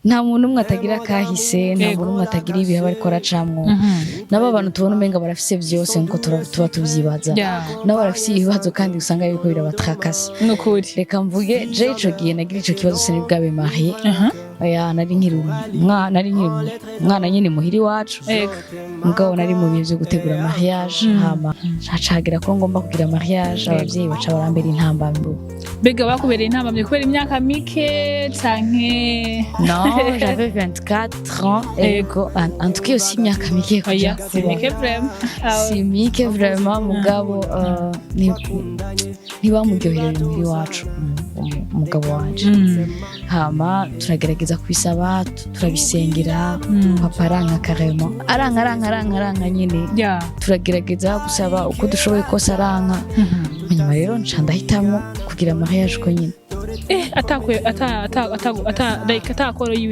Nta muntu umwe atagira kahise, nta muntu umwe atagira ibihe aba ariko aracamwo. Nabo abantu tubona umenga barafise vyose nkuko tuba tuvyibaza, nabo barafise ibibazo kandi usanga biriko birabatrakasa. Nukuri. Reka mvuge, je ico gihe nagira ico kibazo sinari bwabe mariée. Oya, nari nkiri umwana nyene muhira iwacu. Mugabo nari mu bihe vyo gutegura mariage, hama hacagira ko ngomba kugira mariage, abavyeyi baca barambera intambamyi. Mbega bakubereye intambamyi kubera imyaka mike canke? Non, j'avais 24 ans. Ego, en tout cas aussi imyaka mike Oya, kuja si kuba. mike vraiment. Si mike vraiment, mugabo ntibamuryoherera muhira iwacu umugabo wanje. Hama turagerageza kubisaba, turabisengera, papa aranka carrément, aranka, aranka, aranka, aranka nyine. Turagerageza gusaba uko dushoboye kose, aranka. Hanyuma rero nca ndahitamwo kugira mariage uko nyine. Atakwe ata ata ata ata like atakoro yiwe.